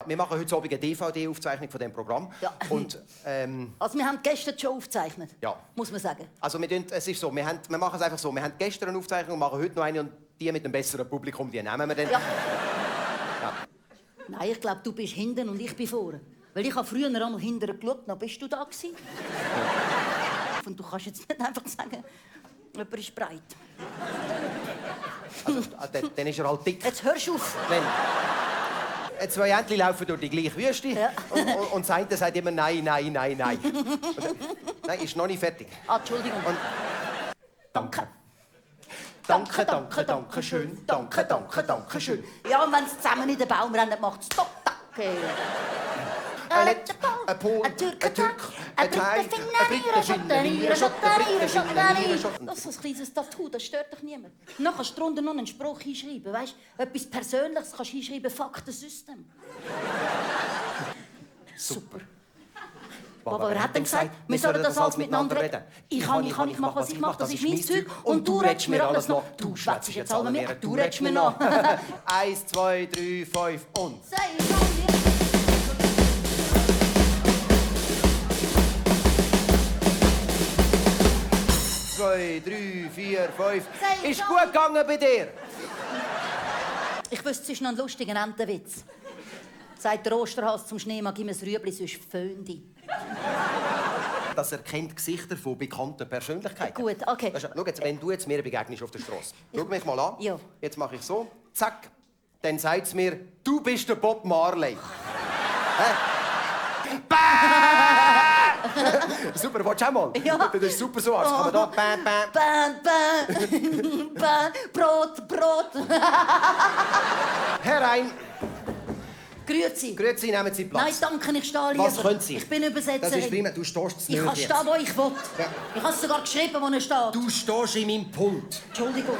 Wir machen heute Abend eine DVD-Aufzeichnung von diesem Programm. Ja. Und, Also wir haben gestern schon aufgezeichnet, ja. muss man sagen. Also es ist so, wir machen es einfach so. Wir haben gestern eine Aufzeichnung und machen heute noch eine und die mit einem besseren Publikum, die nehmen wir dann. Ja. Ja. Nein, ich glaube, du bist hinten und ich bin vorne. Weil ich habe früher einmal hinterher geschaut, dann bist du da gewesen. Und du kannst jetzt nicht einfach sagen, jemand ist breit. Also, dann ist er halt dick. Jetzt hörst du auf. Wenn zwei Entchen laufen durch die gleiche Wüste Ja. und das eine sagt immer nein, nein, nein, nein. Nein, ist noch nicht fertig. Ah, Entschuldigung. Und danke. Danke, danke, danke schön. Danke, danke, danke schön. Ja, und wenn sie zusammen in den Baum rennen, macht es Stopp, danke. Ein Lett, ein Pol, ein Türk, ein Thai, ein Brite, ein Schotten, ein Schotten. Das ist ein kleines Tattoo, das stört dich niemand. Dann kannst du drunter noch einen Spruch hinschreiben, weißt du? Etwas Persönliches kannst du hinschreiben, Faktensystem. Super. Aber wer hat denn gesagt, wir sollen das alles miteinander reden? Ich mach, was ich mach, das ist mein Zeug. Und du redest mir alles noch. Du schwätzt jetzt alle mehr, du redest mir noch. 1, 2, 3, 5 und... 2, 3, 4, 5. Ist gut gegangen bei dir? Ich wüsste, es ist noch ein lustiger Entenwitz. Sagt der Osterhase zum Schneemann, gib mir ein Rüebli, sonst föhndi. Das erkennt Gesichter von bekannten Persönlichkeiten. Gut, okay. Schau jetzt, wenn du jetzt mir begegnest auf der Straße, schau mich mal an. Ja. Jetzt mache ich so, zack. Dann sagt es mir, du bist der Bob Marley. Super, willst du auch mal? Ja. Das ist super so. Also kann man da... Brot, Brot. Herein. Grüezi. Grüezi, nehmen Sie Platz. Nein, danke, ich stehe lieber. Was können Sie? Ich bin Übersetzerin. Das ist prima, du stehst zu Ich kann stehen, wo ich will. Ja. Ich habe es sogar geschrieben, wo er steht. Du stehst in meinem Pult. Entschuldigung.